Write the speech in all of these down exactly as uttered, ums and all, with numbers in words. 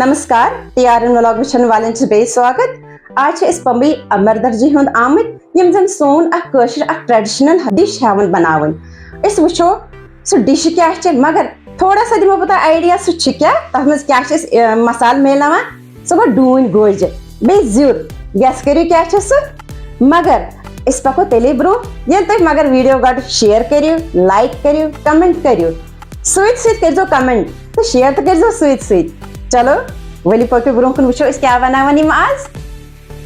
نمسکار، T R N vlog وٕچھن والٮ۪ن چھُ بیٚیہِ سواگت۔ آز چھِ أسۍ پمبئی امردرجی ہُنٛد آمٕتۍ، یِم زن سون اکھ کٲشِر اکھ ٹریڈیشنل ڈِش ہٮ۪وان بناوٕنۍ۔ أسۍ وٕچھو سُہ ڈِش کیٛاہ چھِ، مگر تھوڑا سا دِمو بہٕ تۄہہِ آیڈیا سُہ چھِ کیٛاہ، تتھ منٛز کیٛاہ چھِ أسۍ، اے، مسالہٕ میلاوان۔ سُہ گوٚو ڈوٗنۍ گوجہِ، بیٚیہِ زیُر۔ گیس کٔرِو کیٛاہ چھُ سُہ، مگر أسۍ پکو تیٚلے برٛونٛہہ، ییٚلہِ تُہۍ مگر ویٖڈیو گۄڈٕ شیئر کٔرِو، لایک کٔرِو، کمنٹ کٔرِو، سۭتۍ سۭتۍ کٔرۍزیو کمنٹ تہٕ شیئر تہِ کٔرۍزیو سۭتۍ سۭتۍ۔ چلو، ؤلِو پٔکِو برٛونٛہہ کُن، وٕچھو أسۍ کیٛاہ بناوان یِم آز۔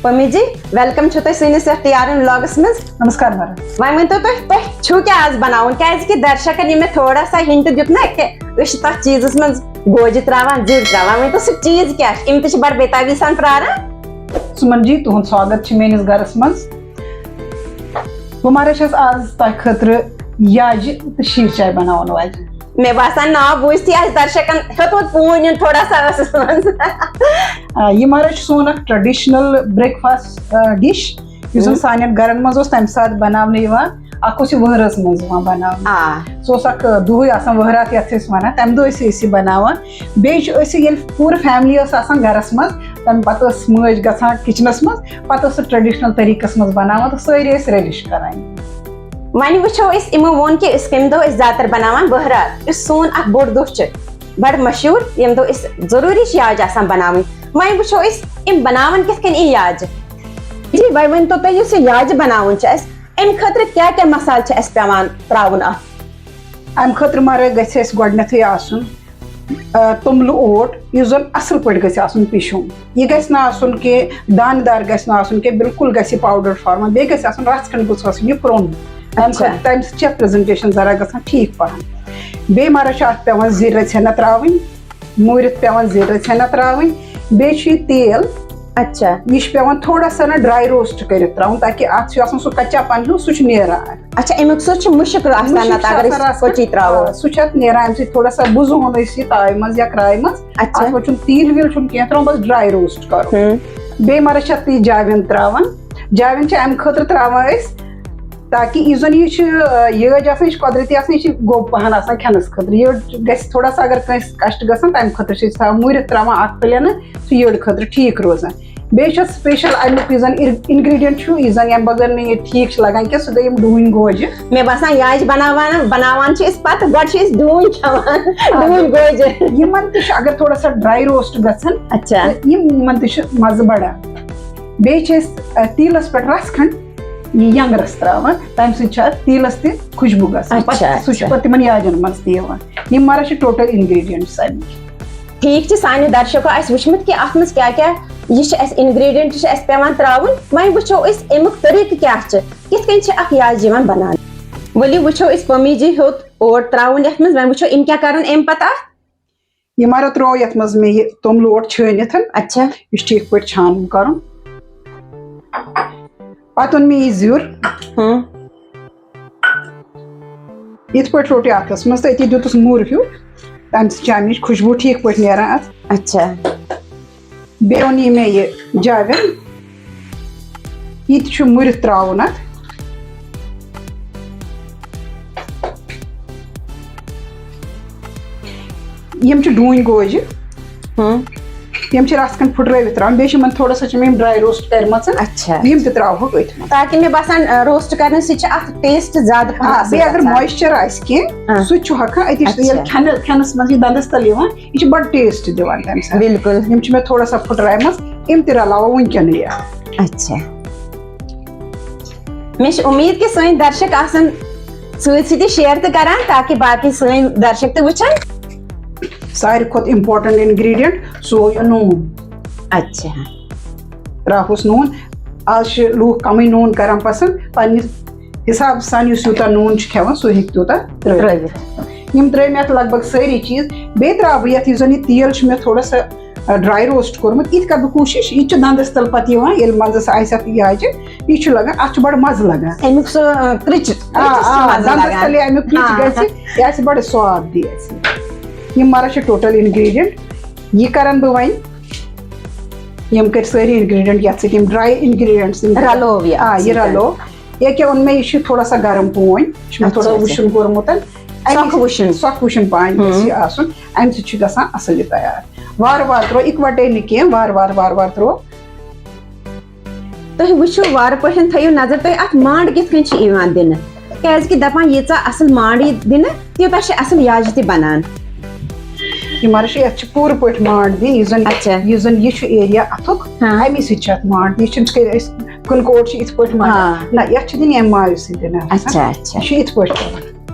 پمی جی، ویلکم چھُ تۄہہِ سٲنِس یتھ ٹی آر این ولاگس منٛز۔ نمسکار مہراج۔ وۄنۍ ؤنۍ تو تُہۍ، تۄہہِ چھُو کیٛاہ آز بناوُن؟ کیٛازِ کہِ درشکن یہِ مےٚ تھوڑا سا ہنٹ دیُت نا کہِ أسۍ چھِ تتھ چیٖزس منٛز گوجہِ تراوان، زیُر تراوان، ؤنۍ تو سُہ چیٖز کیٛاہ چھُ؟ یِم تہِ چھِ بڑٕ بے تابی سان پراران۔ سُمن جی، تُہُنٛد سواگت چھُ میٲنِس گرس منٛز۔ بہٕ مہراج چھَس آز تۄہہِ خٲطرٕ یاجہِ تہٕ شیٖر چاے بناوَن واجہِ۔ مےٚ باسان ناو بوٗزتھٕے آسہِ درشکن ہیوٚتمُت پوٗنۍ یُن تھوڑا سا ٲسَس منٛز۔ آ، یہِ مہراج چھُ سون اکھ traditional breakfast، آ، dish، یُس زَن ہم۔ سانٮ۪ن گرن منٛز اوس تَمہِ ساتہٕ بناونہٕ یِوان۔ اکھ اوس یہِ وٕہرَس منٛز یِوان بناونہٕ۔ آ۔ سُہ اوس اکھ، آ، دۄہٕے آسان وٕہراتھ یَتھ أسۍ وَنان، تَمہِ دۄہ ٲسۍ أسۍ یہِ بناوان۔ بیٚیہِ چھِ أسۍ ییٚلہِ پوٗرٕ family ٲس آسان گرس منٛز، تَمہِ پَتہٕ ٲس مٲج گژھان kitchenس منٛز، پَتہٕ ٲس سۄ traditional طریٖقَس منٛز بَناوان تہٕ سٲری ٲسۍ relish کران۔ وۄنۍ وٕچھو أسۍ، یِمو ووٚن کہِ أسۍ کَمہِ دۄہ ٲسۍ زیادٕ تر بَناوان وٕہراتھ، یُس سون اَکھ بوٚڑ دۄہ چھُ، بَڑٕ مشہوٗر، ییٚمہِ دۄہ أسۍ ضروٗری چھِ یاجہِ آسان بَناوٕنۍ۔ وۄنۍ وٕچھو أسۍ، یِم بَناوان کِتھ کٔنۍ یہِ یاجہِ۔ جی، وۄنۍ ؤنۍ تو تُہۍ، یُس یہِ یاجہِ بَناوُن چھُ اَسہِ، اَمہِ خٲطرٕ کیٛاہ کیٛاہ مصالہٕ چھِ اَسہِ پٮ۪وان ترٛاوُن اَتھ؟ اَمہِ خٲطرٕ مہراج گژھِ اَسہِ گۄڈٕنٮ۪تھٕے آسُن، آ، توٚملہٕ اوٹ، یُس زَن اَصٕل پٲٹھۍ گژھِ آسُن پِشُن۔ یہِ گژھِ نہٕ آسُن کینٛہہ، دانہٕ دار گژھِ نہٕ آسُن کینٛہہ، بِلکُل گژھِ یہِ powder form، بیٚیہِ گژھِ آسُن رَژھ کھنٛڈ گوٚژھ آسُن یہِ پھرٛوٚن۔ تَمہِ اچھا۔ خٲطرٕ، تَمہِ سۭتۍ چھِ اَتھ presentation ذرا گژھان ٹھیٖک پَہَن۔ بیٚیہِ مہراج چھُ اَتھ پٮ۪وان زِر رَژھِ ہنا ترٛاوٕنۍ، موٗرِتھ پٮ۪وان زِر رَژھِ ہنا ترٛاوٕنۍ۔ بیٚیہِ چھُ یہِ تیل، اچھا۔ یہِ چھُ پٮ۪وان تھوڑا سا نہ dry roast کٔرِتھ ترٛاوُن، تاکہِ اَتھ چھُ آسان سُہ کَچا پَن ہیوٗ، سُہ چھُ نیران۔ اچھا، اَمیُک سُہ چھُ مُشُک آسان، مُشُک نَتہٕ چھُ اگر آسان أسۍ رَژھ کھنٛڈ۔ پٔچی ترٛاوو۔ آ، سُہ چھُ اَتھ نیران اَمہِ سۭتۍ تھوڑا سا بُزہون أسۍ یہِ تایہِ منٛز یا کَرایہِ منٛز۔ اچھا۔ اَتھ منٛز چھُنہٕ تیٖل ویٖل چھُنہٕ کینٛہہ ترٛاوُن، بَس dry roast کَرُن۔ ہُم۔ بیٚیہِ مہراج چھِ اَتھ یہِ جاوین ترٛاوان۔ جاوین چھِ اَمہِ خٲطرٕ ترٛاوان أسۍ، تاکہِ یُس زَن یہِ چھِ، آ، یٲج آسان، یہِ چھِ قۄدرٔتی آسان، یہِ چھِ گوٚب پَہَن آسان کھٮ۪نَس خٲطرٕ۔ یہِ گژھِ تھوڑا سا، اگر کٲنٛسہِ کَشٹ گژھان، تَمہِ خٲطرٕ چھِ أسۍ تھاوان موٗرِتھ ترٛاوان اَکھ پھٔلٮ۪نہٕ، سُہ یٔڈ خٲطرٕ ٹھیٖک روزان۔ بیٚیہِ چھُ special اَمیُک یُس زَن اِر-، ingredient چھُ، یُس زَن ییٚمہِ بغٲر نہٕ یہِ ٹھیٖک چھُ لَگان کینٛہہ، سُہ گٔے یِم ڈوٗنۍ گوجہِ۔ مےٚ باسان، یہِ آسہِ بَناوان، بَناوان چھِ أسۍ پَتہٕ، گۄڈٕ چھِ أسۍ ڈوٗنۍ کھٮ۪وان، آ۔ ڈوٗنۍ گوجہِ۔ یِمَن تہِ چھُ، اگر تھوڑا سا dry roast گژھن، اچھا۔ تہٕ یِم، یِمَن تہِ چھُ مَزٕ بَڑان۔ بیٚیہِ چھِ أسۍ، آ، تیٖلَس پٮ۪ٹھ رَس کھنٛڈ یہِ یَنٛگرَس ترٛاوان، تَمہِ سۭتۍ چھُ اَتھ تیٖلَس تہِ خوشبوٗ گژھان۔ اچھا، پَتہٕ سُہ چھُ اچھا۔ پَتہٕ تِمَن یاجَن منٛز تہِ یِوان۔ یِم مہراج چھِ total ingredients اَمِکۍ۔ ٹھیٖک چھِ، سانیو درشکو آسہِ وٕچھمُت کہِ اَتھ منٛز کیٛاہ کیٛاہ یہِ چھِ اَسہِ ingredient چھِ اَسہِ پٮ۪وان ترٛاوٕنۍ۔ وۄنۍ وٕچھو أسۍ اَمیُک طریٖقہٕ کیٛاہ چھِ، کِتھ کٔنۍ چھِ اَکھ یاجہِ یِوان بَناونہٕ۔ ؤلِو وٕچھو أسۍ پٔمی جی ہیوٚت اوٹ ترٛاوُن یَتھ منٛز، وۄنۍ وٕچھو یِم کیٛاہ کَرَن اَمہِ پَتہٕ اَتھ۔ یہِ مہراج ترٛوو یَتھ منٛز مےٚ یہِ توٚملہٕ اوٹ چھٲنِتھ۔ اچھا۔ یہِ چھُ ٹھیٖک پٲٹھۍ چھانُن کَرُن۔ پَتہٕ اوٚن مےٚ یہِ زیُر۔ ہُم۔ یِتھ پٲٹھۍ روٚٹ یہِ اَتھَس منٛز تہٕ أتی دیُتُس موٚر ہیوٗ۔ تَمہِ سۭتۍ چھِ اَمِچ خوشبوٗ ٹھیٖک پٲٹھۍ نیران اَتھ۔ اچھا۔ بیٚیہِ اوٚن یہِ مےٚ یہِ جاوید۔ یہِ تہِ چھُ مُرِتھ ترٛاوُن اَتھ۔ یِم چھِ ڈوٗنۍ گوجہِ۔ ہُم۔ یِم چھِ رَس کھنٛڈ پھٕٹرٲوِتھ ترٛاوٕنۍ۔ بیٚیہِ چھِ یِمَن تھوڑا سا چھِ مےٚ یِم dry roast کَرِمَژٕ۔ اچھا۔ یِم تہِ ترٛاوہوکھ أتھۍ منٛز۔ تاکہِ مےٚ باسان، ٲ، roast کَرنہٕ سۭتۍ چھِ اَتھ taste زیادٕ آ، پَہَم بیٚیہِ اگر گژھان۔ Moisture آسہِ کینٛہہ، اچھا۔ سُہ تہِ چھُ ہۄکھان۔ أتی چھُ ییٚلہِ کھٮ۪نہٕ، کھٮ۪نَس منٛز یہِ دَنٛدَس تَل یِوان، یہِ چھُ بَڑٕ taste دِوان تَمہِ ساتہٕ۔ بِلکُل۔ یِم چھِ مےٚ تھوڑا سا پھٕٹرایمَژٕ، یِم تہِ رَلاوو وٕنکٮ۪نٕے اَتھ۔ اچھا۔ مےٚ چھِ اُمید کہِ سٲنۍ درشک آسَن سۭتۍ سۭتۍ share تہِ کران، تاکہِ باقٕے سٲنۍ درشک تہِ وٕچھن۔ ساروی کھۄتہٕ important ingredient، سُہ گوٚو یہِ نوٗن۔ اچھا۔ ترٛاوہوس نوٗن۔ آز چھِ لوٗکھ کمٕے نوٗن کران پسنٛد، پننہِ حساب سان یُس یوٗتاہ نوٗن چھُ کھٮ۪وان، سُہ ہیٚکہِ تیوٗتاہ ترٛٲوِتھ۔ ترٛٲوِتھ۔ یِم ترٛٲے مےٚ اَتھ لگ بگ سٲری چیٖز۔ بیٚیہِ ترٛاوٕ بہٕ یَتھ، یُس زَن یہِ تیٖل چھُ مےٚ تھوڑا سا، آ، dry roast کوٚرمُت، یہِ تہِ کَرٕ بہٕ کوٗشِش۔ یہِ تہِ چھُ دَنٛدَس تَل پَتہٕ یِوان، ییٚلہِ منٛزَس آسہِ اَتھ یہِ آیچہِ، یہِ چھُ لَگان، اَتھ چھُ بَڑٕ مَزٕ لَگان۔ اَمیُک سُہ، آ، کرٛچ، آ، کرٛچ چھُ آ، مَزٕ دَنٛدَس لَگان۔ تَلے اَمیُک کرٛچ آ۔ گژھِ، یہِ آسہِ بَڑٕ سواد دِیہِ اَسہِ۔ یِم مَرٕژ چھِ total ingredient۔ یہِ کَرَن بہٕ وۄنۍ، یِم کٔرۍ سٲری ingredient یَتھ سۭتۍ، یِم dry ingredients یِم۔ رَلوو یہِ آ، اَتھ یہِ سۭتۍ۔ رَلوو۔ ییٚکیٛاہ اوٚن مےٚ، یہِ چھُ تھوڑا سا گرم پوٗنۍ، یہِ چھُ مےٚ تھوڑا اچھا، اچھا۔ وُشُن کوٚرمُت۔ اَمی سۄکھٕ سۭتۍ، وُشُن۔ سۄکھٕ وُشُن پانۍ گژھِ ہُم۔ یہِ آسُن، اَمہِ سۭتۍ چھُ گژھان اَصٕل یہِ تیار۔ وارٕ وارٕ ترٛوو، اِکوَٹَے نہٕ کینٛہہ، وارٕ وارٕ وارٕ وارٕ ترٛوو۔ تُہۍ وٕچھِو، وارٕ پٲٹھۍ تھٲیِو نظر، تُہۍ اَتھ مانٛڈ کِتھ کٔنۍ چھِ یِوان دِنہٕ، کیٛازِکہِ دَپان، ییٖژاہ اَصٕل مانٛڈ یی دِنہٕ، تیوٗتاہ چھِ اَصٕل یاجہِ تہِ بَنان۔ یہِ مَرٕد چھُ، یَتھ چھِ پوٗرٕ پٲٹھۍ مانٛڈ دِنۍ، یُس زَن، اچھا۔ یُس زَن یہِ چھُ ایریا اَتھُک، ہاں۔ اَمی سۭتۍ چھِ اَتھ مانٛڈ دِنۍ۔ یہِ چھِنہٕ کٔرۍ أسۍ کُنہِ کوٹ چھِ یِتھ پٲٹھۍ مانٛڈ۔ ہاں۔ نہ، یَتھ چھِ دِنۍ اَمہِ مایہِ سۭتۍ دِنہٕ اَتھَس۔ اچھا، اچھا۔ یہِ چھُ یِتھ پٲٹھۍ پٮ۪وان۔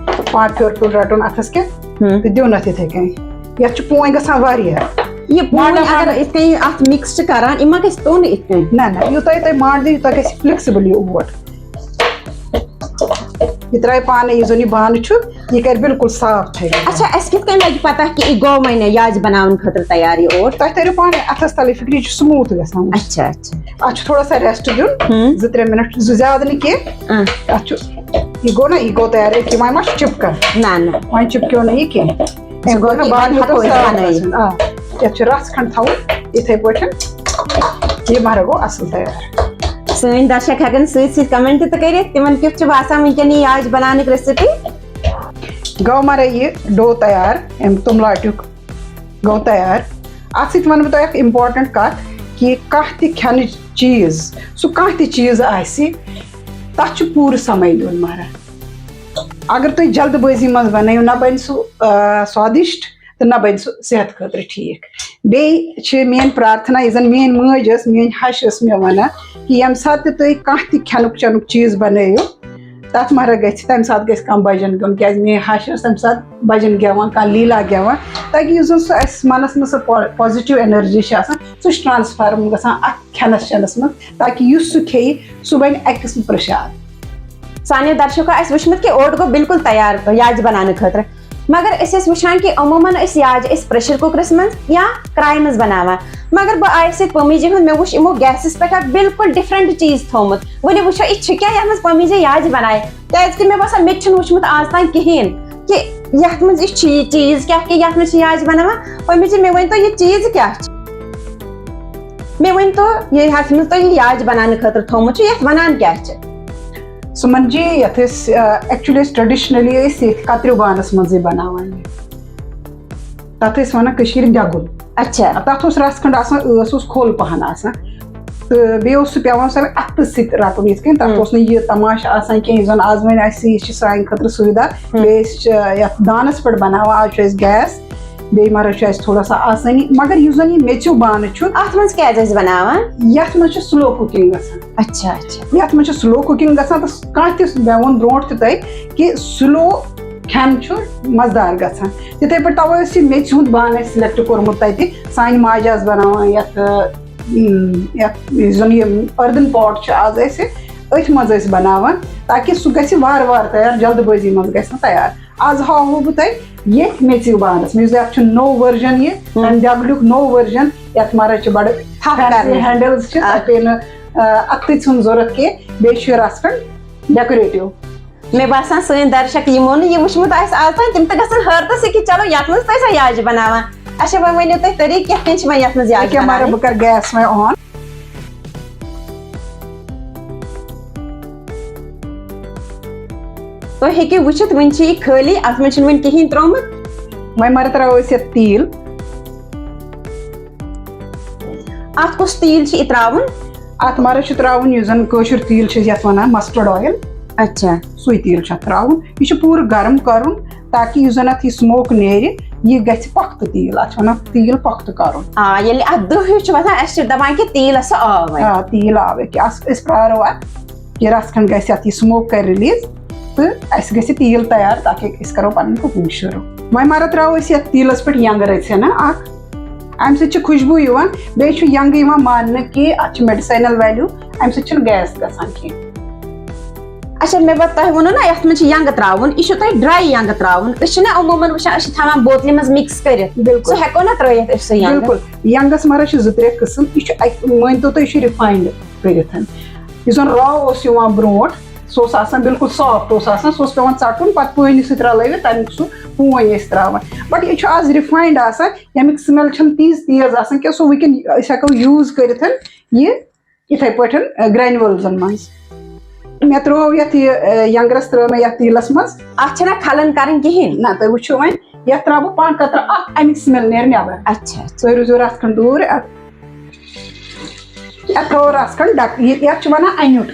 پانٛژھ پھیُر پھیُر رَٹُن اَتھَس کیٛاہ ہُم۔ تہٕ دیُن اَتھ یِتھَے کٔنۍ۔ یَتھ چھُ پونٛۍ گژھان واریاہ۔ یہِ پونٛۍ مانٛڈا اگر مانٛڈا۔ یِتھ کٔنۍ اَتھ mix چھِ کَران، یہِ ما گژھِ توٚن یِتھ کٔنۍ؟ نہ، نہ، یوٗتاہ یہِ تۄہہِ مانٛڈ دِیِو، یوٗتاہ گژھِ flexible یہِ اوٹ۔ یہِ ترٛایہِ پانَے، یُس زَن یہِ بانہٕ چھُ، یہِ کَرِ بِلکُل صاف تھٲیِو۔ اچھا، اَسہِ کِتھ کٔنۍ لَگہِ پَتہ کہِ یہِ گوٚو وۄنۍ یاجہِ بَناوُن خٲطرٕ تیار یہِ اوٹ؟ تۄہہِ تَریو پانَے اَتھَس تَلہٕ فِکرِ، یہِ چھُ smooth گژھان۔ اچھا، اچھا۔ اَتھ چھُ تھوڑا سا rest دیُن، ہُم۔ زٕ ترٛےٚ مِنَٹ، زٕ زیادٕ نہٕ کینٛہہ۔ اۭں۔ اَتھ چھُ، یہِ گوٚو نہ، یہِ گوٚو تیار، أکیٛاہ وۄنۍ ما چھُ چِپکان؟ نہ، نہ۔ وۄنۍ چِپکیو نہٕ یہِ کینٛہہ۔ یہِ گوٚو، یہِ وۄنۍ ہٮ۪کو أسۍ بَنٲیِتھ۔ آ، یَتھ چھُ رَژھ کھنٛڈ تھاوُن یِتھَے پٲٹھۍ۔ یہِ مَرٕ گوٚو اَصٕل تیار۔ سٲنۍ درشک ہٮ۪کَن سۭتۍ سۭتۍ comment تہِ کٔرِتھ، تِمَن کیُتھ چھُ باسان وٕنکٮ۪ن یہِ یاجہِ بَناونٕچ recipe۔ گوٚو مَرٕ یہِ dough تیار، اَمہِ توٚملاٹیُک گوٚو تیار۔ اَتھ سۭتۍ وَنہٕ بہٕ تۄہہِ اَکھ important کَتھ، کہِ کانٛہہ تہِ کھٮ۪نٕچ چیٖز، سُہ کانٛہہ تہِ چیٖز آسہِ، تَتھ چھُ پوٗرٕ سَمَے دیُن مَرٕ۔ اگر تُہۍ جلد بٲزی منٛز بَنٲیِو، نہ بَنہِ سُہ، آ، سوادِشٹ تہٕ نہ بَنہِ سُہ صحت خٲطرٕ ٹھیٖک۔ بیٚیہِ چھِ میٛٲنۍ پرٛارتھنا، یُس زَن میٛٲنۍ مٲج ٲس، میٛٲنۍ ہَش ٲس مےٚ وَنان، کہِ ییٚمہِ ساتہٕ تہِ تُہۍ کانٛہہ تہِ کھٮ۪نُک چٮ۪نُک چیٖز بَنٲیِو، تَتھ مَرٕ گژھِ، تَمہِ ساتہٕ گژھِ کانٛہہ بَجَن گیوٚن، کیٛازِ میٛٲنۍ ہَش ٲس تَمہِ ساتہٕ بَجَن گٮ۪وان، کانٛہہ لیٖلا گٮ۪وان، تاکہِ یُس زَن سُہ اَسہِ مَنَس منٛز سۄ po-، positive energy چھِ آسان، سُہ چھُ transform گژھان اَتھ کھٮ۪نَس چٮ۪نَس منٛز، تاکہِ یُس سُہ کھیٚیہِ، سُہ بَنہِ اَکہِ قٕسمہٕ پرٛشاد۔ سانیو درشکو آسہِ وٕچھمُت کہِ اوٹ گوٚو بالکل تیار یاجہِ بَناونہٕ خٲطرٕ۔ مگر أسۍ ٲسۍ وٕچھان کہِ عموٗماً ٲسۍ یاجہِ أسۍ pressure cookerس منٛز یا کڑایہِ منٛز بناوان۔ مگر بہٕ آیس سۭتۍ پٔمی جی ہُنٛد، مےٚ وٕچھ یِمو gasس پٮ۪ٹھ اکھ بالکل different چیٖز تھوٚومُت۔ ؤلِو وٕچھو، یہِ چھِ کیٛاہ یتھ منٛز پٔمی جی یاجہِ بنایہِ؟ کیازِ کہِ مےٚ باسان، مےٚ تہِ چھُنہٕ وٕچھمُت آز تام کِہیٖنۍ کہِ یتھ منٛز یہِ چھِ، یہِ چیٖز کیٛاہ، کہِ یتھ منٛز چھِ یاجہِ بناوان۔ پٔمی جی، مےٚ ؤنۍ تو، یہِ چیٖز کیٛاہ چھِ؟ مےٚ ؤنۍ تو، یہِ یتھ منٛز تۄہہِ یہِ یاجہِ بناونہٕ خٲطرٕ تھوٚومُت چھُ، یتھ ونان کیٛاہ چھِ؟ سُمن جی، یتھ أسۍ، آ، actually أسۍ traditionally ٲسۍ ییٚتھۍ کترِو بانس منٛزٕے بناوان یہِ۔ تتھ ٲسۍ ونان کٔشیٖرِ دٮ۪گُل۔ اچھا۔ تتھ اوس رژھ کھنڈ آسان، ٲس اوس کھوٚل پہن آسان۔ تہٕ بیٚیہِ اوس سُہ پٮ۪وان سُہ اتھٕ سۭتۍ رٹُن یِتھ کٔنۍ، تتھ ہُم۔ اوس نہٕ یہِ تماشہٕ آسان کینٛہہ، یُس زن آز وۄنۍ اَسہِ یہِ چھِ سانہِ خٲطرٕ سُوِدا۔ ہُم۔ بیٚیہِ ٲسۍ، آ، یتھ دانس پٮ۪ٹھ بناوان، آز چھُ اَسہِ gas۔ بیٚیہِ ما رٔچھِ اَسہِ تھوڑا سا آسٲنی، مگر یُس زَن یہِ میٚژِو بانہٕ چھُ، اَتھ منٛز کیٛازِ ٲسۍ بَناوان؟ یَتھ منٛز چھِ slow cooking گژھان۔ اچھا، اچھا۔ یَتھ منٛز چھِ slow cooking گژھان، تہٕ کانٛہہ تہِ، مےٚ ووٚن برونٛٹھ تہِ تۄہہِ کہِ slow کھٮ۪ن چھُ مَزٕدار گژھان۔ تِتھَے پٲٹھۍ تَوَے اوس یہِ میٚژِ ہُنٛد بانہٕ اَسہِ select کوٚرمُت تَتہِ۔ سانہِ ماجہِ آسہٕ بَناوان یَتھ، اۭں، یَتھ یُس زَن یہِ earthen pot چھُ آز اَسہِ، أتھۍ منٛز ٲسۍ بَناوان، تاکہِ سُہ گژھِ وارٕ وارٕ تیار، جلد بٲزی منٛز گژھِ نہٕ تیار۔ آز ہاوہو بہٕ تۄہہِ ییٚتھۍ میٚژِو بانَس منٛز، یَتھ چھُ نوٚو version یہِ، ہُم۔ تَمہِ دٮ۪گلیُک نوٚو version، یَتھ مَرٲے چھِ بَڑٕ تھپھ fancy کرنہٕ۔ Handles چھِ، آ۔ تَتھ پیٚیہِ نہٕ، آ، اَتھٕچ ژھُن ضوٚرَتھ کینٛہہ، بیٚیہِ چھُ یہِ رَژھ کھنٛڈ decorative۔ مےٚ باسان، سٲنۍ درشک یِمو نہٕ یہِ وٕچھمُت آسہِ آز تام، تِم تہِ گژھن حٲرتَس کہِ چلو، یَتھ منٛز تُہۍ سۄ یاجہِ بَناوان۔ اچھا، وۄنۍ ؤنِو تُہۍ طریٖقہٕ، کیٛاہ کِتھ کٔنۍ چھِ وۄنۍ یَتھ منٛز یاجہِ أکیٛاہ مَرٕ، بَناوٕنۍ؟ بہٕ کَرٕ gas وۄنۍ on۔ تُہۍ ہیٚکِو وٕچھِتھ، وٕنہِ چھِ یہِ خٲلی، اَتھ منٛز چھُنہٕ وٕنہِ کِہیٖنۍ ترٛوومُت۔ وۄنۍ مَرٕ ترٛاوو أسۍ یَتھ تیٖل۔ اَتھ کُس تیٖل چھُ یہِ ترٛاوُن؟ اَتھ مَرٕ چھُ ترٛاوُن، یُس زَن کٲشُر تیٖل چھِ أسۍ یَتھ وَنان mustard oil۔ اچھا۔ سُے تیٖل چھُ اَتھ ترٛاوُن۔ یہِ چھُ پوٗرٕ گرم کَرُن، تاکہِ یُس زَن اَتھ یہِ smoke نیرِ، یہِ گژھِ پۄختہٕ تیٖل۔ اَتھ چھِ وَنان تیٖل پۄختہٕ کَرُن۔ آ، ییٚلہِ اَتھ دٕہ ہیوٗ چھُ وَسان، اَسہِ چھِ دَپان کہِ تیٖلَس سا آو وۄنۍ۔ آ، تیٖل آو ییٚکیٛاہ۔ اَس-، أسۍ پرٛارو اَتھ، یہِ رَژھ کھنٛڈ گژھِ اَتھ یہِ smoke کَرِ release تہٕ اَسہِ گژھِ تیٖل تیار، تاکہِ أسۍ کَرو پَنٕنۍ cooking شروٗع۔ وۄنۍ مَرٕ ترٛاوو أسۍ یَتھ تیٖلَس پٮ۪ٹھ یَنٛگہٕ رٔژھِ ہنا اَکھ۔ اَمہِ سۭتۍ چھِ خوشبوٗ یِوان، بیٚیہِ چھُ یَنٛگہٕ یِوان ماننہٕ کہِ اَتھ چھُ medicinal value، اَمہِ سۭتۍ چھُنہٕ gas گژھان کینٛہہ۔ اچھا، مےٚ ووٚن، تۄہہِ ووٚنوُ نا، یَتھ منٛز چھِ یَنٛگہٕ ترٛاوُن، یہِ چھُ تۄہہِ dry یَنٛگہٕ ترٛاوُن۔ أسۍ چھِنہ عموٗماً وٕچھان، أسۍ چھِ تھاوان بوتلہِ منٛز mix کٔرِتھ۔ بِلکُل۔ سُہ ہٮ۪کو نا ترٛٲیِتھ أسۍ سُہ یَنٛگہٕ؟ بِلکُل۔ یَنٛگَس مَرٕ چھِ زٕ ترٛےٚ قٕسٕم۔ یہِ چھُ اَکہِ، مٲنۍ تو تُہۍ، یہِ چھُ refined کٔرِتھ۔ یُس زَن raw اوس یِوان برونٛٹھ، سُہ اوس آسان بِلکُل soft اوس آسان، سُہ اوس پٮ۪وان ژَٹُن، پَتہٕ پٲنِس سۭتۍ رَلٲوِتھ تَمیُک سُہ پوٗنۍ ٲسۍ ترٛاوان۔ But یہِ چھُ آز refined آسان، ییٚمیُک smell چھَنہٕ تیٖژ تیز آسان کینٛہہ، سُہ وٕنکٮ۪ن أسۍ ہٮ۪کو use کٔرِتھ یہِ یِتھَے پٲٹھۍ، اَ، granulesن منٛز۔ مےٚ ترٛوو یَتھ یہِ، اَ، یَنٛگرَس ترٛٲو مےٚ یَتھ تیٖلَس منٛز۔ اَتھ چھَنہ کھَلَن کَرٕنۍ کِہیٖنۍ؟ نہ، تُہۍ وٕچھِو وۄنۍ، یَتھ ترٛاوٕ بہٕ پانہٕ خٲطرٕ اَکھ اَمِچ smell نیرِ نٮ۪بر۔ اچھا، اچھا۔ ژٲرِو زیُن رَژھ کھنٛڈ دوٗر۔ اَتھ، یَتھ تھاوو رَژھ کھنٛڈ ڈَک-، یہِ، یَتھ چھِ وَنان اَنیُٹ۔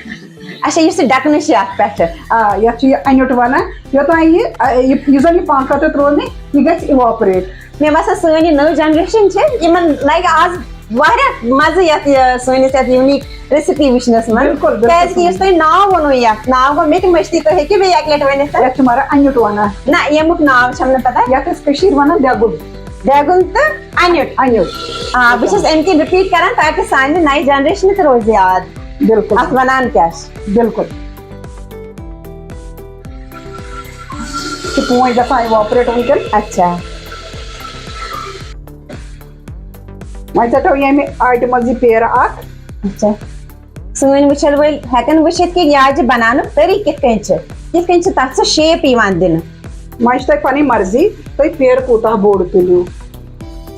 اچھا، یُس یہِ ڈَکنہٕ چھِ اَتھ پٮ۪ٹھٕ۔ آ، یَتھ چھِ یہِ اَنیُٹ وَنان۔ یوٚتام یہِ، آ، یہِ، یُس زَن یہِ پانہٕ خٲطرٕ ترٛوو مےٚ، یہِ گژھِ evaporate۔ مےٚ باسان، سٲنۍ یہِ نٔو generation چھِ، یِمن لگہِ آز واریاہ مزٕ یتھ، یہِ، سٲنِس یتھ unique recipe وٕچھنس منٛز۔ بِلکُل، بِلکُل۔ کیازِ کہِ یُس تۄہہِ ناو ووٚنوُ یتھ، ناو گوٚو مےٚ تہِ مٔشتٕے، تُہۍ ہیٚکِو بیٚیہِ اکہِ لٹہِ ؤنِتھ تتھ؟ یتھ چھِ مگر اَنیُٹ ونان۔ نہ، ییٚمیُک ناو چھَم نہٕ پتہ۔ یتھ ٲسۍ کٔشیٖرِ ونان دٮ۪گُل۔ دٮ۪گُل تہٕ اَنیُٹ۔ اَنیُٹ۔ آ، بہٕ چھَس اَمہِ کِنۍ repeat کران تاکہِ سانہِ نَیہِ generation تہِ روزِ یاد۔ بِلکُل۔ اتھ ونان کیٛاہ چھِ؟ بِلکُل۔ چھِ پونٛسہِ گژھان evaporate وٕنکٮ۪ن۔ اچھا۔ وۄنۍ ژَٹو ییٚمہِ آٹہِ منٛز یہِ پیرٕ اکھ۔ اچھا۔ سٲنۍ وٕچھَن وٲلۍ ہٮ۪کَن وٕچھِتھ کہِ یاجہِ بَناونُک طریٖقہٕ کِتھ کٔنۍ چھِ، کِتھ کٔنۍ چھِ تَتھ سُہ shape یِوان دِنہٕ۔ وۄنۍ چھِ تۄہہِ پَنٕنۍ مرضی، تُہۍ پیرٕ کوٗتاہ بوٚڑ تُلِو۔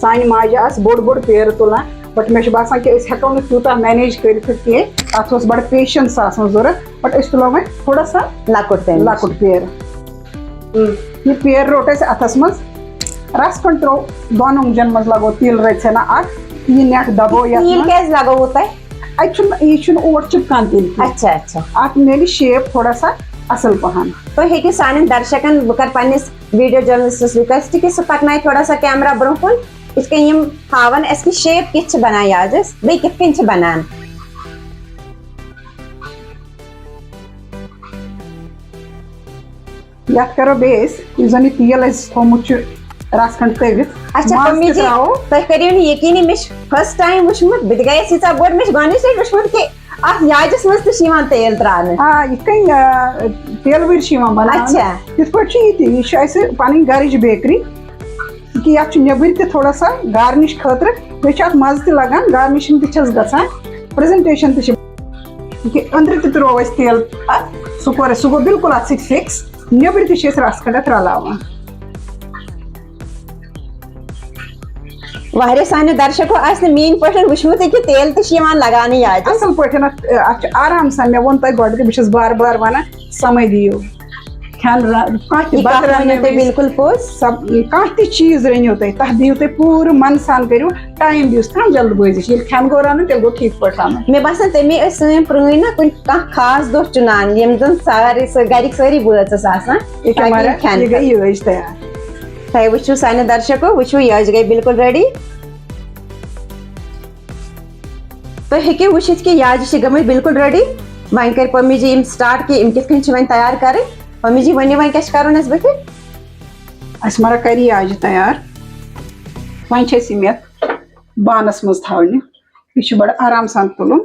سانہِ ماجہِ آسہٕ بوٚڑ بوٚڑ پیرٕ تُلان، but مےٚ چھُ باسان کہِ أسۍ ہٮ۪کو نہٕ تیوٗتاہ manage کٔرِتھ کینٛہہ، تَتھ اوس بَڑٕ patience آسان ضوٚرَتھ، but أسۍ تُلو وۄنۍ تھوڑا سا لۄکُٹ تَمہِ نِش۔ لۄکُٹ پیرٕ۔ یہِ پیرٕ روٚٹ اَسہِ اَتھَس منٛز، رَژھ کھنٛڈ ترٛوو دۄن اوٚنٛگجَن منٛز، لَگوو تیٖل رَژھِ ہنا اَکھ، یہِ نٮ۪ٹ دَبوو یَتھ تیٖل منٛز۔ کیٛازِ لَگووُ تۄہہِ؟ اَتہِ چھُنہٕ، یہِ چھُنہٕ اوٹ چِپکان تیٖل کینٛہہ۔ اچھا، اچھا۔ اَتھ میلہِ shape تھوڑا سا اَصٕل پَہَن۔ تُہۍ ہیٚکِو سانٮ۪ن درشکَن، بہٕ کَرٕ پنٛنِس video journalistس request کہِ سُہ پَکنایہِ تھوڑا سا camera برٛونٛہہ کُن، یِتھ کٔنۍ یِم ہاوَن اَسہِ کہِ shape کِژھ چھِ بَنان یاجَس، بیٚیہِ کِتھ کٔنۍ چھِ بَنان۔ یَتھ کَرو بیٚیہِ أسۍ، یُس زَن یہِ تیٖل اَسہِ تھوٚومُت چھُ رَژھ کھنٛڈ تٔوِتھ، اچھا، ماز تہِ پٔمی جی، ترٛاوو۔ تُہۍ کٔرِو نہٕ یقیٖنٕے، مےٚ چھُ first time وٕچھمُت، بہٕ تہِ گٔیَس ییٖژاہ بٔڑ، مےٚ چھُ گۄڈٕنِچ لَٹہِ وٕچھمُت کہِ اَتھ یاجَس منٛز تہِ چھِ یِوان تیل ترٛاونہٕ۔ آ، یِتھ کٔنۍ، آ، تیلہٕ وٕرۍ چھِ یِوان بَناونہٕ۔ اچھا۔ یِتھ پٲٹھۍ چھُ یہِ تہِ، یہِ چھُ اَسہِ پَنٕنۍ گَرٕچ bakery، کہِ یَتھ چھُ نیٚبٕرۍ تہِ تھوڑا سا garnish خٲطرٕ، بیٚیہِ چھُ اَتھ مَزٕ تہِ لَگان، garnishing تہِ چھَس گژھان، presentation تہِ چھِ۔ یہِ أنٛدرٕ تہِ ترٛوو اَسہِ تیل اَتھ، سُہ کوٚر اَسہِ، سُہ گوٚو بِلکُل اَتھ سۭتۍ fix۔ نیٚبٕرۍ تہِ چھِ أسۍ رَژھ کھنٛڈ اَتھ رَلاوان۔ واریاہ سانیو درشکو آسہِ نہٕ میٛٲنۍ پٲٹھۍ وٕچھمُتٕے کہِ تیل تہِ چھِ یِوان لَگاونہٕ یاجَس۔ اَصٕل پٲٹھۍ اَتھ، اَتھ چھُ آرام سان، مےٚ ووٚن تۄہہِ گۄڈٕ تہِ، بہٕ چھَس بار بار وَنان، سَمٕے دِیِو۔ کھٮ۪ن را-، کانٛہہ تہِ یہِ بَتہٕ کَتھ ؤنِو رَننہٕ تُہۍ وِزِ بِلکُل پوٚز۔ سب-، کانٛہہ تہِ چیٖز رٔنِو تُہۍ، تَتھ دِیِو تُہۍ پوٗرٕ من سان، کٔرِو time دِیِو، ژھٕنان جلد بٲزی چھِ۔ ییٚلہِ کھٮ۪ن گوٚو رَنُن، تیٚلہِ گوٚو ٹھیٖک پٲٹھۍ رَنُن۔ مےٚ باسان، تَمے ٲسۍ سٲنۍ پرٛٲنۍ نا کُنہِ کانٛہہ خاص دۄہ چُنان، ییٚمہِ زَن سارے سٲ-، گَرِکۍ سٲری بٲژ ٲس آسان، یہِ کیٛاہ تاکہِ مَرا، یِم کھٮ۪ن یہِ گٔے خٲطرٕ۔ یٲج تیار۔ تۄہہِ وٕچھِو سانہِ درشکو، وٕچھِو، یٲج گٔے بِلکُل ready۔ تُہۍ ہیٚکِو وٕچھِتھ کہِ یاجہِ چھِ گٔمٕتۍ بِلکُل ready۔ وۄنۍ کَرِ پٔمی جی یِم start کہِ یِم کِتھ کٔنۍ چھِ وۄنۍ تیار کَرٕنۍ۔ پٔمی جی، ؤنِو وۄنۍ کیٛاہ چھِ کَرُن اَسہِ بٕتھِ؟ اَسہِ مَرا کَرِ یاجہِ تیار۔ وۄنۍ چھِ اَسہِ یِم یَتھ بانَس منٛز تھاونہِ۔ یہِ چھُ بَڑٕ آرام سان تُلُن۔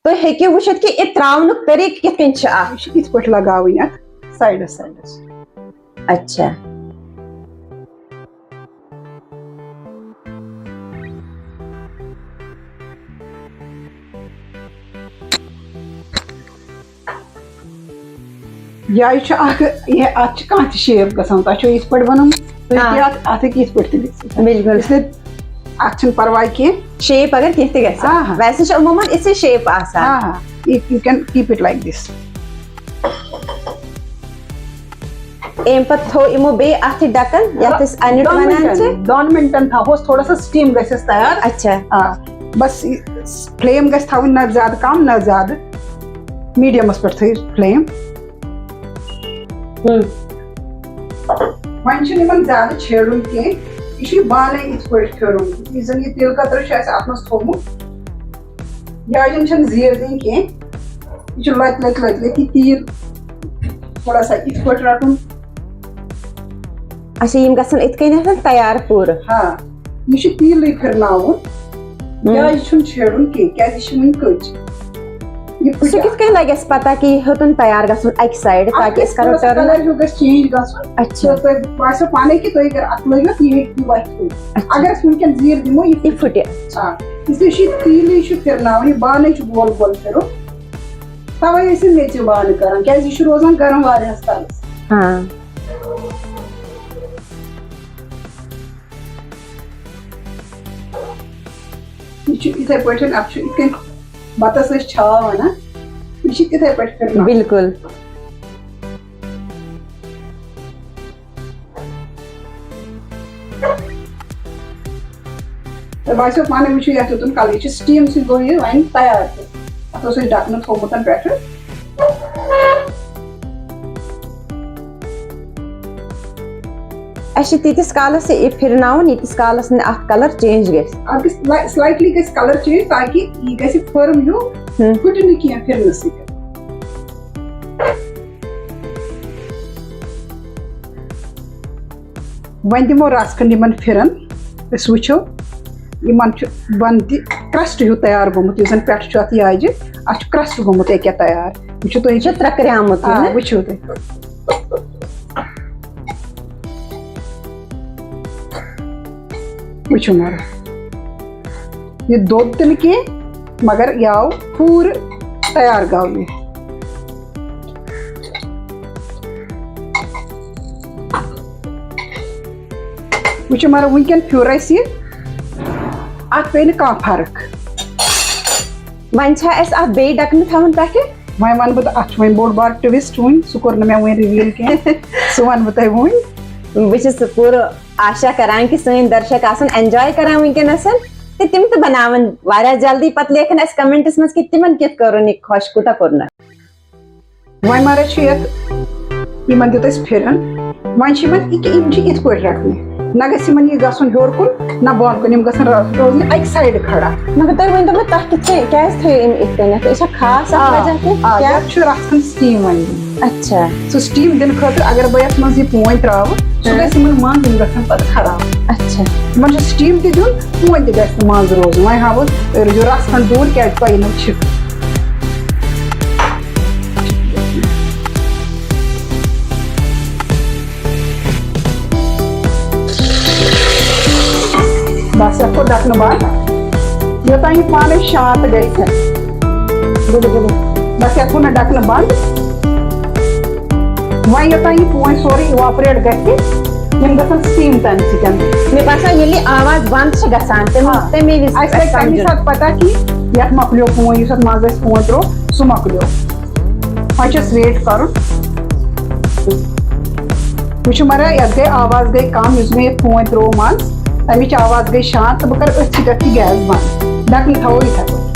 تُہۍ ہیٚکِو وٕچھِتھ کہِ یہِ ترٛاونُک طریٖقہٕ کِتھ کٔنۍ چھُ اَتھ۔ یہِ چھُ یِتھ پٲٹھۍ لَگاوٕنۍ اَتھ sideس sideس۔ اچھا۔ یا یہِ چھُ اکھ، یہِ، اتھ چھِ کانٛہہ تہِ shape گژھان، تۄہہِ چھو یِتھ پٲٹھۍ بنومُت، تُہۍ ہیٚکِو آ۔ اتھ، اتھ ہیٚکہِ یِتھ پٲٹھۍ تہِ گٔژھِتھ۔ بِلکُل۔ اس لیے اتھ چھُنہٕ پرواے کینٛہہ۔ Shape اگر کینٛہہ تہِ گژھِ۔ آ، ہا۔ ویسے چھِ عموٗماً یِژھٕے shape آسان۔ آ، ہا۔ You, you can keep it like this۔ اَمہِ پتہٕ تھوٚو یِمو بیٚیہِ اَتھ یہِ ڈَکَن، یَتھ أسۍ اَنِٹ دۄن وَنان چھِ۔ مِنٹَن، دۄن مِنٹَن تھاوہوس، تھوڑا سا steam گژھٮ۪س تیار۔ اچھا۔ آ، بس یہِ flame گژھِ تھاوٕنۍ نہ زیادٕ کم، نہ زیادٕ، mediumس پٮ۪ٹھ تھٲیِو flame۔ ہُم۔ وۄنۍ چھُنہٕ یِمن زیادٕ چھیڑُن کینٛہہ، یہِ چھُ یہِ بانے یِتھ پٲٹھۍ پھیرُن، یُس زن یہِ تِل قطرٕ چھُ اَسہِ اَتھ منٛز تھوٚومُت۔ یاجن چھَنہٕ زیٖر دِنۍ کینٛہہ، یہِ چھُ لۄتہِ لۄتہِ لۄتہِ لۄتہِ یہِ تیٖل تھوڑا سا یِتھ پٲٹھۍ رَٹُن۔ اچھا، یِم گژھن یِتھ کٔنٮ۪تھ تیار پوٗرٕ۔ ہاں، یہِ چھُ تیٖلٕے پھِرناوُن۔ ہم۔ یاجہِ چھُنہٕ چھیڑُن کینٛہہ، کیازِ یہِ چھِ وُنہِ کٔچ۔ یہِ سُہ پھٕٹہِ۔ کِتھ کٔنۍ لگہِ اَسہِ پتہ کہِ یہِ ہیوٚتُن تیار گژھُن اَکہِ side، اَتھ تاکہِ أسۍ گژھِ کرو تھوڑا سا turn؟ Colour ہیوٗ گژھِ change گژھُن۔ اچھا۔ تہٕ تۄہہِ باسیو پانے کہِ تُہۍ اگر اَتھ لٲگِو، یہِ ہیٚکہِ وَتھِ۔ اچھا۔ اگر أسۍ وٕنکٮ۪ن زیٖر دِمو، یہِ یہِ پھٕٹہِ۔ آ، اس لیے چھُ یہِ تیٖلٕے چھُ پھِرناوُن، یہِ بانَے چھُ گول گول پھِرُن۔ تَوَے ٲسۍ یِم میٚژِو بانہٕ کران، کیازِ یہِ چھُ روزان گرم واریاہَس کالَس۔ ہاں۔ یہِ چھُ یِتھَے پٲٹھۍ، اَتھ چھُ یِتھ کٔنۍ بَتَس أسۍ چھاو وَنان، یہِ چھِ تِتھَے پٲٹھۍ پھِرناوُن۔ بِلکُل۔ باسیو پانے، وٕچھِو یتھ دیُتُن کلر، یہِ چھُ steam سۭتۍ گوٚو یہِ وۄنۍ تیار۔ تہٕ اتھ اوس اَسہِ ڈھکنہٕ تھوٚومُت پٮ۪ٹھٕ۔ اَسہِ چھِ تیٖتِس کالس یہِ پھِرناوُن، ییٖتِس کالس نہٕ اتھ colour change گژھِ۔ اتھ گژھِ sli-، slightly گژھِ colour change، تاکہِ یہِ گژھِ firm ہیوٗ، ہُم۔ پھُٹہِ نہٕ کینٛہہ پھِرنہٕ سۭتۍ۔ وۄنۍ دِمو رَژھ کھنٛڈ یِمن پھِرن، أسۍ وٕچھو یِمن چھُ بۄنہٕ تہِ crust ہیوٗ تیار گوٚمُت، یُس زن پٮ۪ٹھٕ چھُ اتھ یاجہِ، اتھ چھُ crust گوٚمُت ییٚکیٛاہ تیار۔ وٕچھِو تُہۍ، یہِ چھُ ترٛکریومُت، آ، نہ؟ وٕچھِو تُہۍ۔ وٕچھِو مگر، یہِ دوٚد تہِ نہٕ کینٛہہ، مگر یہِ آو پوٗرٕ تیار گاونہٕ۔ وٕچھِو مگر، وٕنکٮ۪ن پھیوٗر اَسہِ یہِ، اَتھ پیٚیہِ نہٕ کانٛہہ فرق۔ وۄنۍ چھا اَسہِ اَتھ بیٚیہِ ڈَکنہٕ تھاوُن پٮ۪ٹھٕ؟ وۄنۍ وَنہٕ بہٕ، اَتھ چھُ وۄنۍ بوٚڑ بار twist وٕنہِ، سُہ کوٚر نہٕ مےٚ وۄنۍ reveal کینٛہہ، سُہ وَنہٕ بہٕ تۄہہِ وۄنۍ۔ بہٕ چھَس پوٗرٕ آشا کران کہِ سٲنۍ درشک آسن enjoy کران وٕنکیٚنَس تہٕ تِم تہِ بَناوَن واریاہ جلدی۔ پَتہٕ لیکھن اَسہِ commentس منٛز کہِ تِمن کیُتھ کوٚرُن یہِ خۄش، کوٗتاہ کوٚرنَکھ۔ وۄنۍ مَرٕد چھِ یَتھ، یِمن دیُت اَسہِ پھِرن۔ وۄنۍ چھِ یِمن یہِ کہِ یِم چھِ یِتھ پٲٹھۍ رَٹنہِ، نہ گژھِ یِمن یہِ گژھُن ہیوٚر کُن نہ بۄن کُن، یِم گژھن رو-، روزنہِ اَکہِ side کھڑا۔ مگر تُہۍ ؤنۍ تو مےٚ، تۄہہِ کِتھ کٔنۍ، کیٛازِ تھٲیِو یِم یِتھ کٔنٮ۪تھ؟ یہِ چھا خاص اَتھ آ، وجہ کینٛہہ؟ آ، کیٛاہ؟ یَتھ چھُ رَژھ کھنٛڈ steam وۄنۍ دِنۍ۔ اچھا۔ سُہ steam دِنہٕ خٲطرٕ اگر بہٕ یَتھ منٛز یہِ پونۍ ترٛاوٕ، سُہ ہاں۔ گژھِ یِمن منٛز، یِم گژھن پَتہٕ خراب۔ اچھا۔ یِمن چھُ steam تہِ دیُن، پونۍ تہِ گژھِ نہٕ منٛز روزُن۔ وۄنۍ ہاوو أسۍ، روٗزِو رَژھ کھنٛڈ دوٗر، کیٛازِ تۄہہِ یِنو چھِکھ۔ بس، یتھ کوٚر ڈکنہٕ بند، یوٚتام یہِ پانے شانت گژھِ۔ بس، یتھ کوٚر مےٚ ڈکنہٕ بند۔ وۄنۍ یوٚتام یہِ پونۍ سورُے evaporate گژھِ، یِم گژھن steam تمہِ سۭتۍ۔ مےٚ باسان، ییٚلہِ یہِ آواز بند چھِ گژھان، تمہِ، آ۔ تمے وِزِ اَسہِ لگہِ تمہِ ساتہٕ پتہ کہِ یتھ مۄکلیو پونۍ، یُس اتھ منٛز اَسہِ پونۍ تروو، سُہ مۄکلیو۔ وۄنۍ چھُ اَسہِ wait کرُن۔ وٕچھِو مگر، یَتھ گٔے آواز گٔے کم، یُس مےٚ یہِ پونۍ ترٛوو منٛز، تَمِچ آواز گٔے شانت، تہٕ بہٕ کَرٕ أتھۍ سۭتۍ اَتھ یہِ gas بنٛد۔ ڈَکنہٕ تھاوو یِتھَے پٲٹھۍ۔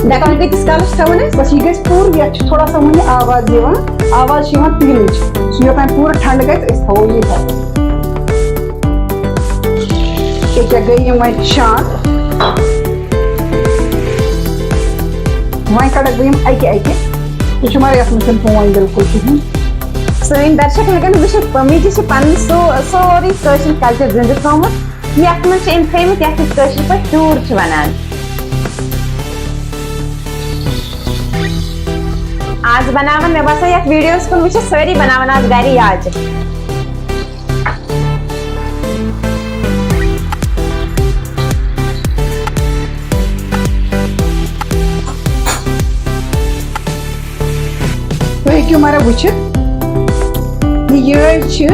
ڈَکنہٕ کۭتِس کالَس چھِ تھاوُن اَسہِ؟ بَس، یہِ گژھِ پوٗرٕ، یَتھ چھِ تھوڑا سا وٕنہِ آواز یِوان، آواز چھِ یِوان تیٖلٕچ۔ سُہ یوٚتام پوٗرٕ ٹھنٛڈٕ گژھِ، أسۍ تھاوو یہِ یِتھَے پٲٹھۍ۔ ییٚکیٛاہ گٔے یِم وۄنۍ شانت۔ وۄنۍ کَڑَکھ بہٕ یِم اَکہِ اَکہِ۔ وٕچھِو مگر، یَتھ منٛز چھُنہٕ پونۍ بِلکُل کِہیٖنۍ۔ سٲنۍ درشک ہٮ۪کن وٕچھِتھ، پمیجی چھِ پنُن سو-، سورُے کٲشُر culture زِندٕ تھوٚومُت۔ یَتھ منٛز چھِ أمۍ تھٲومٕتۍ، یَتھ أسۍ کٲشِر پٲٹھۍ ٹوٗر چھِ وَنان۔ آز بَناوَن، مےٚ باسان، یَتھ videoس کُن وٕچھِتھ سٲری بَناوَن آز گَرِ یاجہِ۔ تُہۍ ہیٚکِو مگر وٕچھِتھ، یہِ یٲج چھِ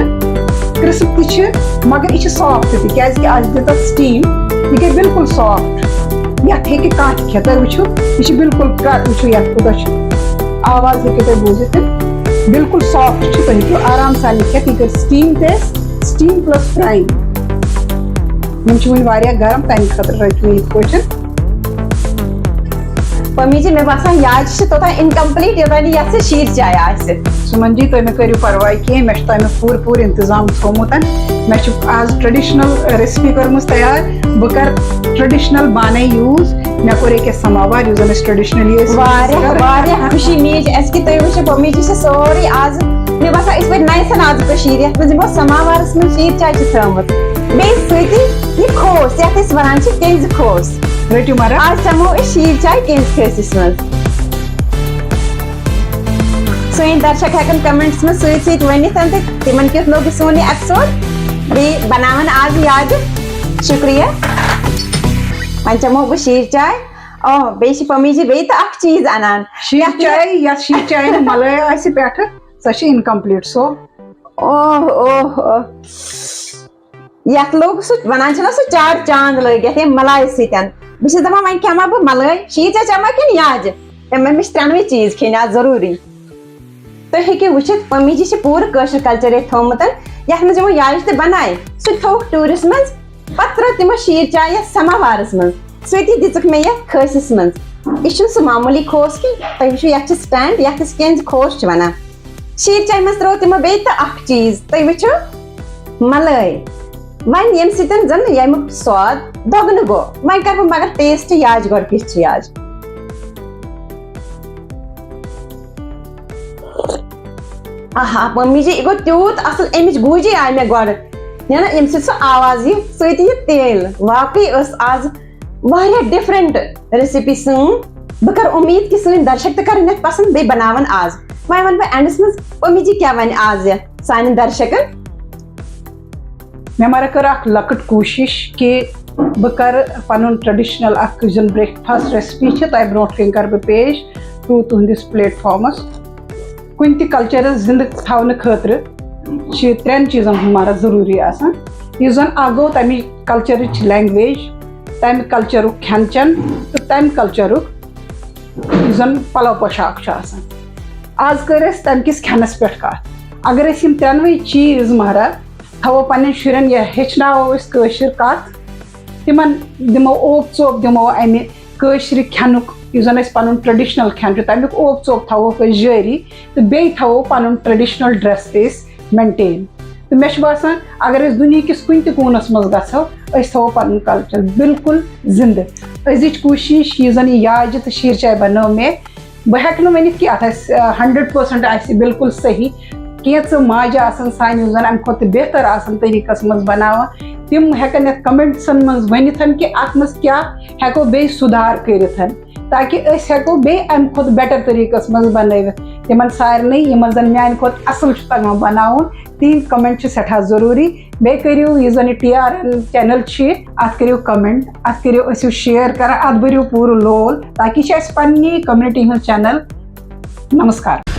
crisp تہِ چھِ، مگر یہِ چھِ soft تہِ، کیٛازِ کہِ اَسہِ دیُت اَتھ steam، یہِ گٔے بِلکُل soft۔ یَتھ ہیٚکہِ کانٛہہ تہِ کھٮ۪تھ، تُہۍ وٕچھِو، یہِ چھِ بِلکُل کر-، وٕچھِو یَتھ کوٗتاہ چھُ، آواز ہیٚکِو تُہۍ بوٗزِتھ، بِلکُل soft چھُ، تُہۍ ہیٚکِو آرام سان یہِ کھٮ۪تھ، یہِ گٔے steam تہِ اَسہِ، steam plus fry۔ یِم چھِ وٕنہِ واریاہ گرم، تَمہِ خٲطرٕ رٔٹۍ مےٚ یِتھ پٲٹھۍ۔ پمی جی، مےٚ باسان، یاجہِ چھِ توٚتام incomplete، یوٚتام نہٕ یَتھ سۭتۍ شیٖر چاے آسہِ۔ سُمن جی، تُہۍ مہٕ کٔرِو پرواے کینٛہہ، مےٚ چھُ تۄہہِ مےٚ پوٗرٕ پوٗرٕ انتظام تھوٚومُت۔ مےٚ چھُ آز traditional recipe کٔرمٕژ تیار۔ بہٕ کَرٕ traditional بانَے use۔ مےٚ کوٚر ییٚکیٛاہ سماوار، یُس زَن أسۍ traditionally ٲسۍ use واریاہ، کران۔ واریاہ خوشی میج اَسہِ کہِ تُہۍ وٕچھِو، پمی جی چھِ سورُے آز، مےٚ باسان، أسۍ وٲتۍ نَیہِ سَنہٕ آز کٔشیٖرِ، یَتھ منٛز یِمو سماوارَس منٛز شیٖر چاے چھِ تھٲومٕژ۔ بیٚیہِ سۭتی یہِ کھوس، یَتھ أسۍ وَنان چھِ کینٛزِ کھوس۔ رٔٹِو مَرا۔ آز چَمو أسۍ شیٖر چاے کینٛزِ کھٲسِس منٛز۔ سٲنۍ درشک ہٮ۪کن comments منٛز سۭتۍ سۭتۍ ؤنِتھ تہٕ تِمن کیُتھ لوٚگ یہِ سون یہِ episode۔ بیٚیہِ بناون آز یادٕ۔ شُکریہ۔ وۄنۍ چٮ۪مو بہٕ شیٖر چاے۔ آ، بیٚیہِ چھِ پمی جی بیٚیہِ تہِ اکھ چیٖز اَنان۔ شیٖر یَتھ یہِ چاے، یَتھ شیٖر چاے نہٕ ملٲے آسہِ پٮ۪ٹھٕ، سۄ چھِ incomplete۔ So، اوہ، اوہ، اوہ۔ یَتھ لوٚگ سُہ، وَنان چھِنہ سُہ چار چاند لٲگِتھ ییٚمہِ مَلایہِ سۭتۍ۔ بہٕ چھَس دَپان، وۄنۍ کھٮ۪مہ بہٕ مَلٲے، شیٖر چاے چٮ۪مہ کِنہٕ یاجہِ؟ تَمہِ، مےٚ چھِ ترٛٮ۪نوَے چیٖز کھیٚنۍ آز ضروٗری۔ تُہۍ ہیٚکِو وٕچھِتھ، پمی جی چھِ پوٗرٕ کٲشُر culture ییٚتہِ تھوٚومُت، یَتھ منٛز یِمو یاجہِ تہِ بَنایہِ، سُہ تہِ تھوٚوُکھ ٹوٗرِس منٛز۔ پتہٕ ترٲو تِمو شیٖر چاے یتھ سماوارس منٛز، سۭتی دِژٕکھ مےٚ یتھ کھٲسِس منٛز۔ یہِ چھُنہٕ سُہ معموٗلی کھوس کینٛہہ، تُہۍ وٕچھِو یتھ چھِ سٹینڈ، یتھ أسۍ کینٛزِ کھوس چھِ ونان۔ شیٖر چایہِ منٛز ترٲو تِمو بیٚیہِ تہٕ اکھ چیٖز، تُہۍ وٕچھِو ملٲے۔ وۄنۍ ییٚمہِ سۭتۍ زن ییٚمیُک سواد دۄگنہٕ گوٚو، وۄنۍ کرٕ بہٕ مگر ٹیسٹ یاج گۄڈٕ کِژھ چھِ یاج۔ آہا ممی جی، یہِ گوٚو تیوٗت اصل، امِچ گوٗجی آیہِ مےٚ گۄڈٕ، یہِ نا ییٚمہِ سۭتۍ سۄ آواز یہِ سۭتۍ یہِ تیل۔ واقعی ٲس آز واریاہ ڈفرنٹ ریسپی سٲنۍ۔ بہٕ کرٕ اُمید کہِ سٲنۍ درشک تہِ کرن یتھ پسند، بیٚیہِ بناون آز۔ وۄنۍ ونہٕ بہٕ اینڈس منٛز اُمی جی کیٛاہ ونہِ آز یتھ سانٮ۪ن درشکن۔ مےٚ مارا کٔر اکھ لۄکٕٹ کوٗشِش کہِ بہٕ کرٕ پنُن ٹریڈیشنل اکھ یُس زن بریک فاسٹ ریسپی چھِ تۄہہِ برونٛٹھ کنہِ کرٕ بہٕ پیش تھرو تُہنٛدِس پلیٹ فارمس۔ کُنہِ تہِ کلچرس زندٕ تھاونہٕ خٲطرٕ چھِ ترٛٮ۪ن چیٖزن ہُنٛد مارا ضروٗری آسان۔ یُس زن اکھ گوٚو تمہِ کلچرٕچ لینگویج، تمہِ کلچرُک کھٮ۪ن چٮ۪ن تہٕ تمہِ کلچرُک یُس زن پلو پوشاک چھُ آسان۔ آز کٔر اَسہِ تمہِ کِس کھٮ۪نس پٮ۪ٹھ کتھ۔ اگر أسۍ یِم ترٛٮ۪نوَے چیٖز مارا تھاوو پننٮ۪ن شُرٮ۪ن یا ہیٚچھناوو أسۍ کٲشِر کتھ، تِمن دِمو اوپ ژوپ دِمو امہِ کٲشرِ کھٮ۪نُک، یُس زن اسہِ پنُن ٹریڈیشنل کھٮ۪ن چھُ، تمیُک اوپ ژوپ تھاووکھ أسۍ جٲری تہٕ بیٚیہِ تھاوو پنُن ٹریڈیشنل ڈریس تہِ أسۍ مینٹین۔ تہٕ مےٚ چھُ باسان اگر أسۍ دُنیہکِس کُنہِ تہِ کوٗنس منٛز گژھو، أسۍ تھاوو پنُن کلچر بالکل زندٕ۔ أزِچ کوٗشش یہِ زن یہِ یاجہِ تہٕ شیٖر چاے بنٲو مےٚ، بہٕ ہٮ۪کہٕ نہٕ ؤنِتھ کہِ اتھ آسہِ ہنڈرڈ پٔرسنٹ آسہِ بالکل صحیح۔ کینٛژٕ ماجہِ آسن سانہِ یُس زن امہِ کھۄتہٕ بہتر آسن طریٖقس منٛز بناوان، تِم ہٮ۪کن یتھ کمنٹسن منٛز ؤنِتھ کہِ اتھ منٛز کیٛاہ ہٮ۪کو بیٚیہِ سُدھار کٔرِتھ، تاکہِ أسۍ ہٮ۪کو بیٚیہِ امہِ کھۄتہٕ بیٹر طریٖقس منٛز بنٲوِتھ۔ تِمن سارنٕے یِمن زن میانہِ کھۄتہٕ اصل چھُ تگان بناوُن، تِہنٛدۍ کمنٹ چھِ سٮ۪ٹھاہ ضروٗری۔ بیٚیہِ کٔرِو یُس زن یہِ ٹی آر این چینل چھِ، اتھ کٔرِو کمنٹ، اتھ کٔرِو، ٲسِو شیئر کران، اتھ بٔرِو پوٗرٕ لول، تاکہِ یہِ چھِ اسہِ پننی کمیونٹی ہٕنٛز چینل۔ نمسکار۔